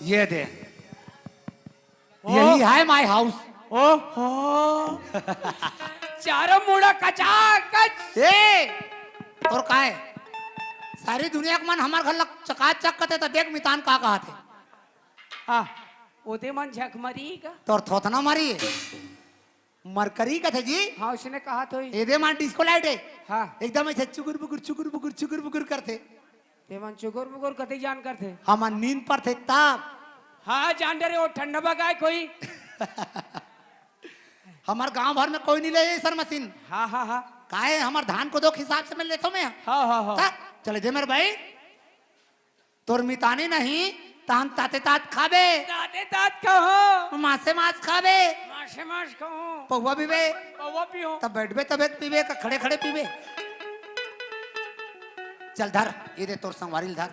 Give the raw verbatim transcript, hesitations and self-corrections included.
ये दे। यही है माय हाउस। ओहो। चारों मुड़ा कचाकच। ए, और का है? सारी दुनिया के मन हमर घर लग चकाचक कथे, त देख मितान का कहत हे। हाँ, ओदे मन झक मरी का? तोर थोथना मरी। मरकरी कथे जी। हाँ, उसने कहा तो ही। एदे मन डिस्को लाइट है। हाँ। एकदम ऐसे चुगुर बुगुर, चुगुर बुगुर, चुगुर बुगुर करथे। ते मन चुगुर बुगुर कथे जान करथे। हमर नींद परथे तब। हाँ, जान डरे, वो ठंडा बगाए कोई। हमर गांव भर में कोई नहीं ले ऐसन मशीन। हाँ, हाँ, हाँ। काहे, हमर धान को दो हिसाब से मैं लेथो मैं। हाँ, हाँ, हाँ। ता, चले जे मेरे भाई, तोर मितानी नहीं, तान ताते तात खाबे। ताते तात खाओ। मासे मास खाबे। मासे मास खाओ। पौवा पीबे। पौवा पियो। तब बैठबे तबे पीबे, का खड़े खड़े पीबे। चल धर, ये दे तोर संगवारी ल धर।